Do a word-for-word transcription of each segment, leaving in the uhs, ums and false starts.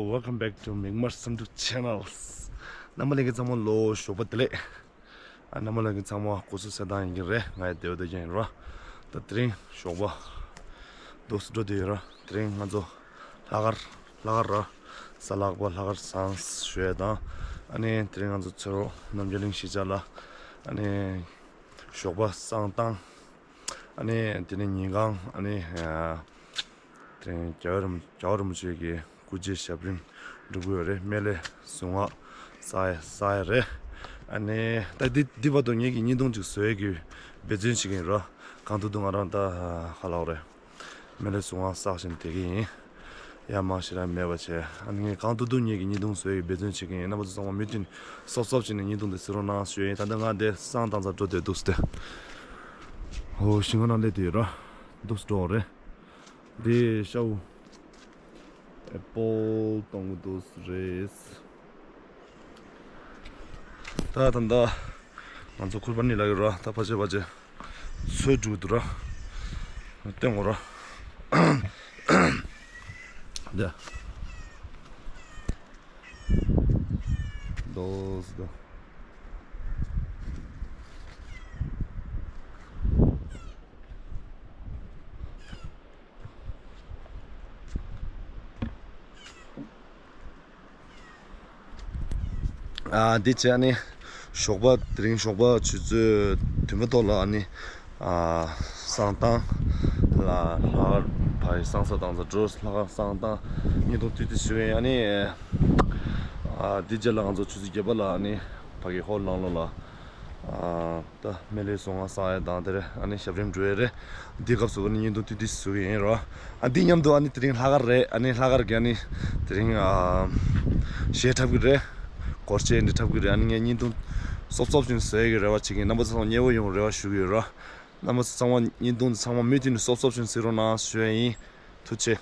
Welcome back to མིག་དམར་བསམ་གྲུབ་Channels. རྣམ་པ་ལྷན་རྒྱས་ཚང་མ་ལོ་ཞོགས་པ་བདེ་ལེགས། ཨ། རྣམ་པ་ལྷན་རྒྱས་ཚང་མ་སྐུ་གཟུགས་གསལ་ཐང་ཡིན་གྱི་རེད། ང་ཡི་བདེ་བ་བདེ་རྐྱང་ཡིན་རོ། ད་དེ་རིང་ཞོགས་པ་འདུག་སེ་འགྲོ་བསྡད་ཡོད་རོ། དེ་རིང་ང་ཚོ་ལྷག་དཀར་ལྷག་དཀར་ར། གཟའ་ལྷག་པ་ལྷག་དཀར་བཟང་ཞུ་ཡས་དང་། ཨ་ནི་དེ་རིང་ང་ཚོ་ཚུར་རོ་རྣམ་རྒྱལ་གླིང་གཞིས་ཆགས་ལ་ཨ་ནི་ཞོགས་པ་བསང་བཏང་། ཨ་ནི་དེ་ནས་ཉིན་གང་ཨ་ནི་ཨ་དེ་རིང་རྒྱལ་བ་རིན་རྒྱལ་བ་རིན་པོ་ཆེ་གི་སྐུ་རྗེས་ཞབས་རིམ་སྒྲུབ་ཀྱི་ཡོད་རེད། སྨན་བླའི་གཟུངས་སྔགས་བསགས་ཡས་བསགས་ཡས་རེད། ཨ་ནི་ད་འདི་འདི་བར་དུ་ངེད་ཀྱིས་བརྙན་ཐུང་ཅིག་བཟོ་ཡས་ཀྱི་འབད་བརྩོན་བྱེད་ཀྱི་ཡིན་རོ། གང་ཐུབ་ཐུབ་ང་རང་ད་ཧ་ལག་རེད། སྨན་བླའི་གཟུངས་སྔགས་བསགས་བཞིན་བསྡད་ཀྱི་ཡིན། ཡ་མ་ཞེ་དྲག་མེད་པ་བྱས། ཨ་ནི་ངས་གང་ཐུབ་ཐུབ་ངེད་ཀྱིས་བརྙན་ཐུང་བཟོ་ཡས་ཀྱི་འབད་བརྩོན་བྱེད་ཀྱི་ཡིན། རྣམ་པ་ཚོ་ཚང་མ་མུ་མཐུད་ནས་སོབ་སོབ་བྱས་ནས་བརྙན་ཐུང་འདི་གཟིགས་རོགས་གནང་ཞུ་ཡས་ཡིན། ད་ལྟ་ང་འདི་བསང་བཏང་ས་འགྲོ་བསྡད་འདུག་སྟེ། ཧོ་ཤིང་ཁ་ནང་སླེབས་བསྡད་ཡོད་ར། འདུག་སེ་འགྲོ་བ་རེད། འདི་ཤའུ་ཨེ་པོལ་གཏོང་གི་འདུག་སེ་རེད། ད་ད་ད་ང་ཚོ་ཁུར་པ་ནི་ལ་ཡོད་ར། ད་ཕ་ཆེ་ཕ་ཆེ་ཚོས་འགྲོ་གི་འདུག་ར། སྟོན་དགོས་ར། འདི་འདུག་སེ་འདུག་ཨ། འདི་བྱས་ཨ་ནི་ཞོགས་པ་དེ་རིང་ཞོགས་པ་ཆུ་ཚོད་བདུན་པ་ཐོག་ལ་ཨ་ནི་ཨ་བསང་བཏང་ལ་ལྷག་དཀར་བ་ཡི་བསང་ས་བཏང་ས་འགྲོ། ལྷག་དཀར་བསང་བཏང་བརྙན་ཐུང་བཏུས་ཏེ་ཞུ་ཡིན། ཨ་ནི་ཨ་འདི་རྗེས་ལ་ང་ཚོ་ཆུ་ཚོད་བརྒྱད་པ་ལ་ཨ་ནི་ཕ་གི་ཧོལ་ནང་ལོགས་ལ་ཨ། ད་སྨན་བླའི་གཟུངས་སྔགས་བསགས་ཡས་དང་དེ་རེད། ཨ་ནི་ཞབས་རིམ་འགྲོ་ཡས་རེད། འདི་སྐབས་སུ་ཨ་ནི་བརྙན་ཐུང་བཏུས་ཏེ་བཟོ་གི་ཡིན་རོ། ཨ་འདི་མཉམ་དུ་ཨ་ནི་དེ་རིང་ལྷག་དཀར་རེད། ཨ་ནི་ལྷག་དཀར་གྱི་ཨ་ནི་དེ་རིང་ཨ་གཞས་འཁྲབ་ཀྱི་རེད། སྒོར་གཞས་འདི་འཁྲབ་ཀྱི་རེད། ཨ་ནི་ངས་བརྙན་ཐུང་སོབ་སོབ་ཅིག་བཟོ་ཡས་ཀྱི་རེ་བ་བྱེད་ཀྱི་ཡིན། རྣམ་པ་ཚོ་ཚང་མ་མཉེས་པོ་ཡོང་རེ་བ་ཞུ་གི་ཡོད་རོ། རྣམ་པ་ཚོ་ཚང་མ་བརྙན་ཐུང་འདི་ཚང་མ་མུ་མཐུད་ནས་སོབ་སོབ་ཅིག་གཟིགས་རོགས་གནང་ཞུ་ཡས་ཡིན། ཐུགས་རྗེ་ཆེ།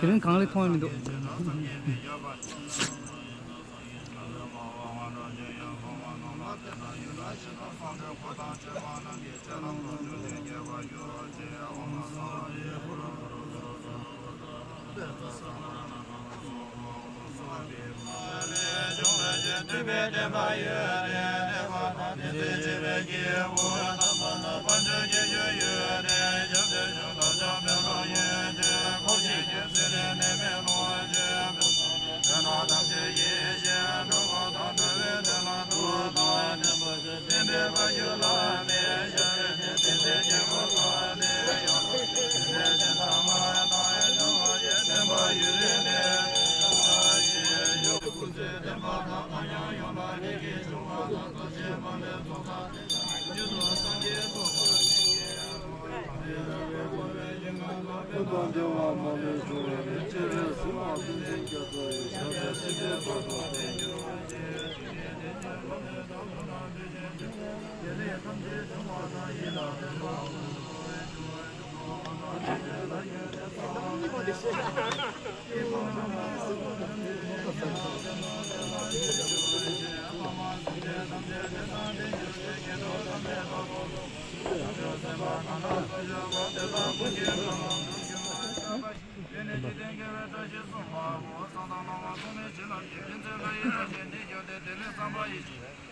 དེ་རིང་གང་ལས་མཐོང་ཡ་མི་འདུག་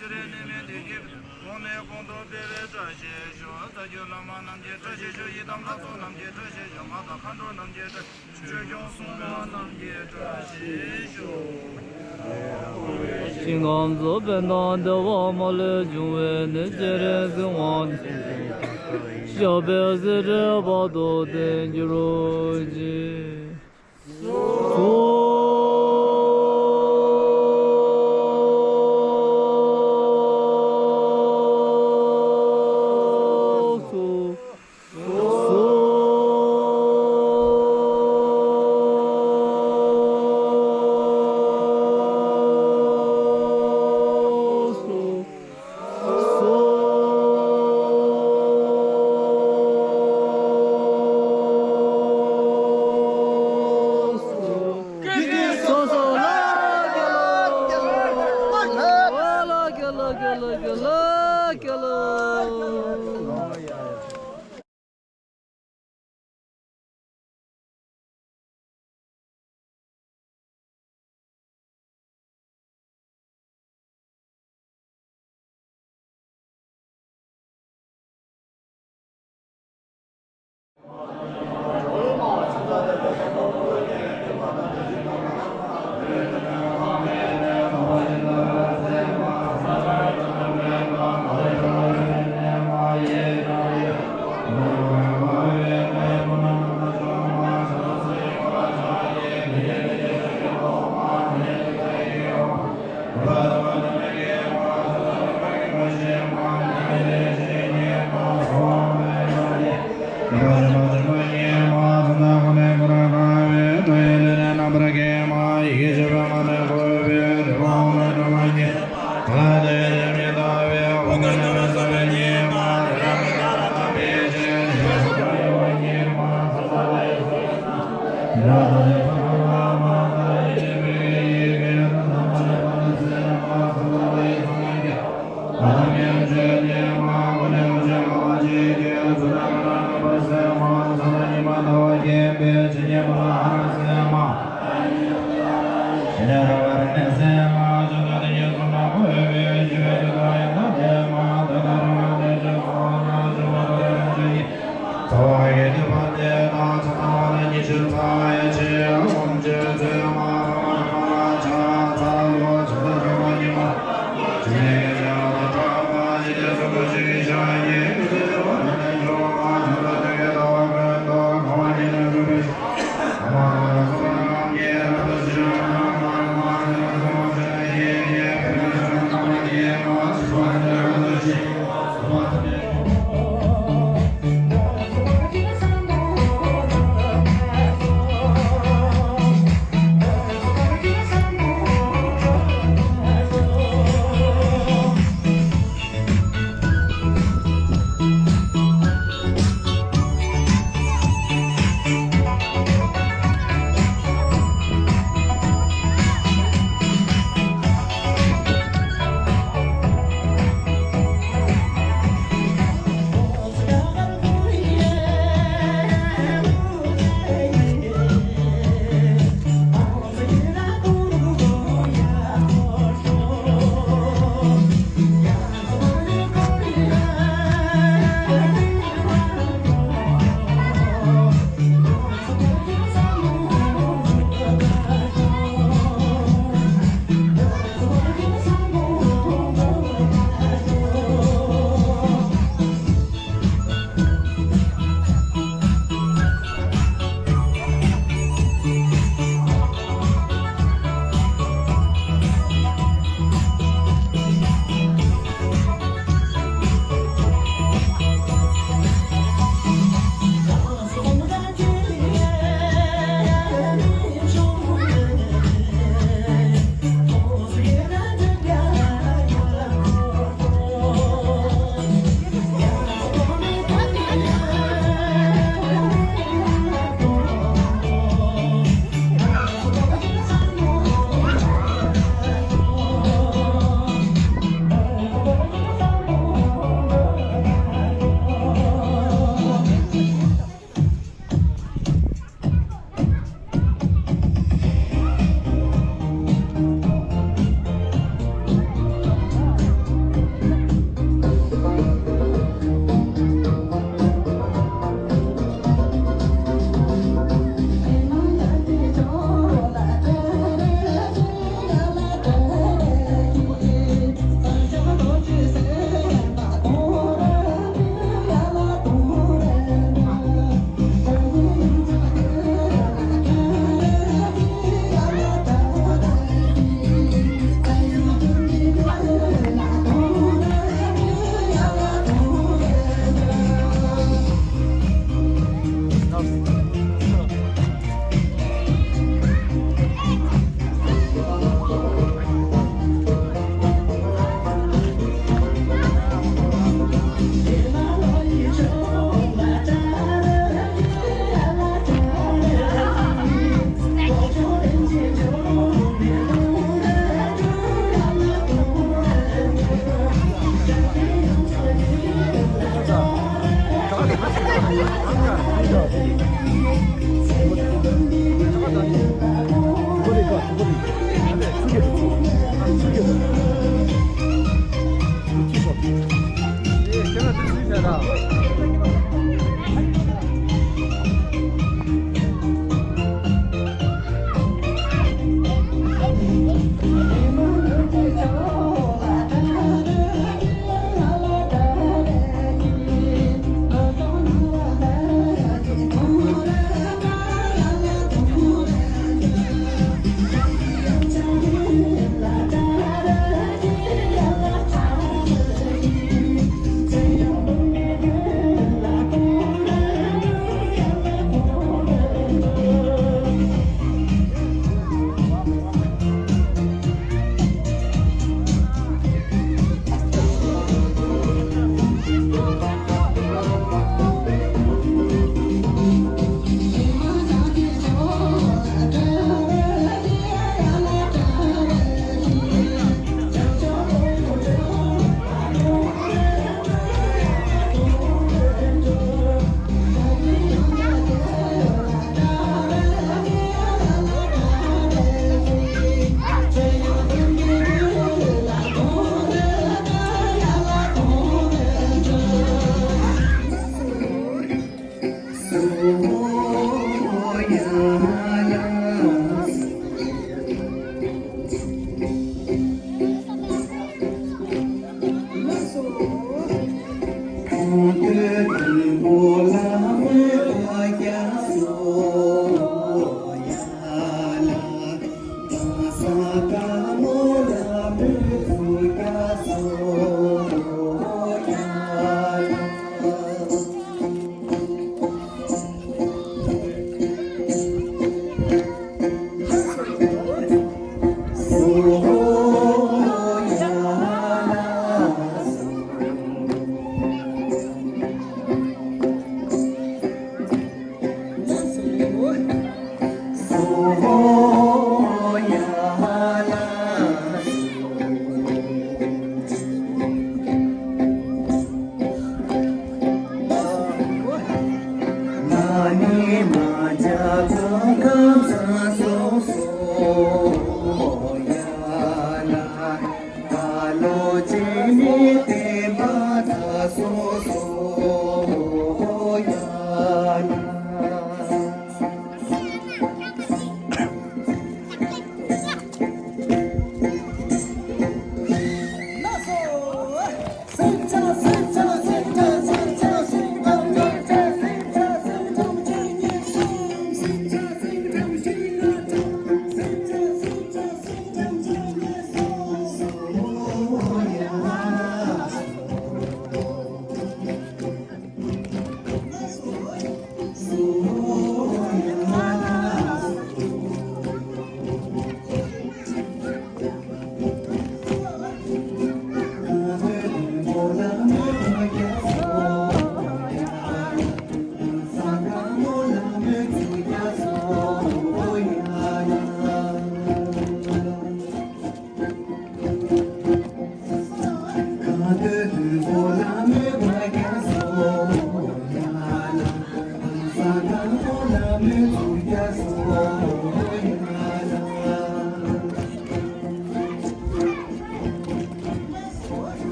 ཚེ་རིང་ནད་མེད་བདེ་སྐྱིད། གོང་ནས་གོང་དུ་འཕེལ་བའི་བཀྲ་ཤིས་ཤོག་ས་རྒྱུ་བླ་མ་རྣམས་ཀྱི་བཀྲ་ཤིས་ཤོག་ཡི་དམ་ལྷ་ཚོགས་རྣམས་ཀྱི་བཀྲ་ཤིས་ཤོག་མ་དང་མཁའ་འགྲོ་རྣམས་ཀྱི་བཀྲ་ཤིས་ཆོས་སྐྱོང་སྲུང་མ་རྣམས་ཀྱི་བཀྲ་ཤིས་ཤོག་ཞིང་ཁམས་སུ་ཕན་དང་བདེ་བ་མ་ལུས་འབྱུང་བའི་ནད་ཀྱི་རིགས་སྲིན་དབང་ཞགས་པའི་ཟས་བྲལ་བར་དུ་བརྟན་གྱུར་ཅིག་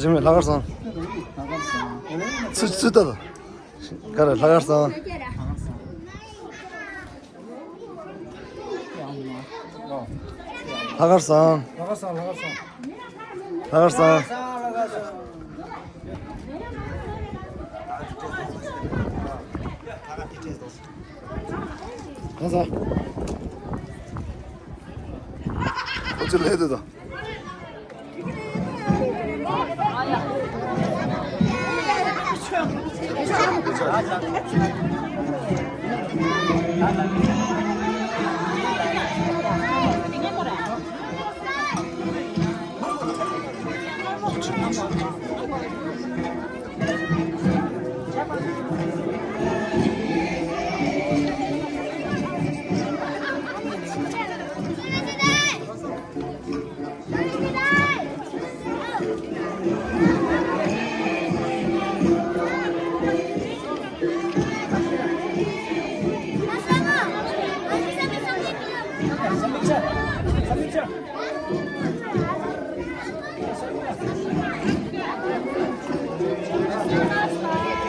ཞིམ་མེད། ལྷག་དཀར་བཟང་། ཚུ་ཚུ་ལྟ་དང་། ག་རེ། ལྷག་དཀར་བཟང་། ལྷག་དཀར་བཟང་། ལྷག་དཀར་བཟང་། ལྷག་དཀར་བཟང་། ལྷག་དཀར་བཟང་། ལྷག་དཀར་བཟང་། ཁོ་ཚོ་ལས་དེ་དང་།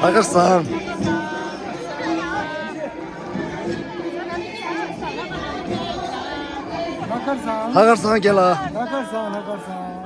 ལྷག་དཀར་བཟང་། ལྷག་དཀར་བཟང་། ལྷག་དཀར་བཟང་། རྒན་ལགས། ལྷག་དཀར་བཟང་། ལྷག་དཀར་བཟང་།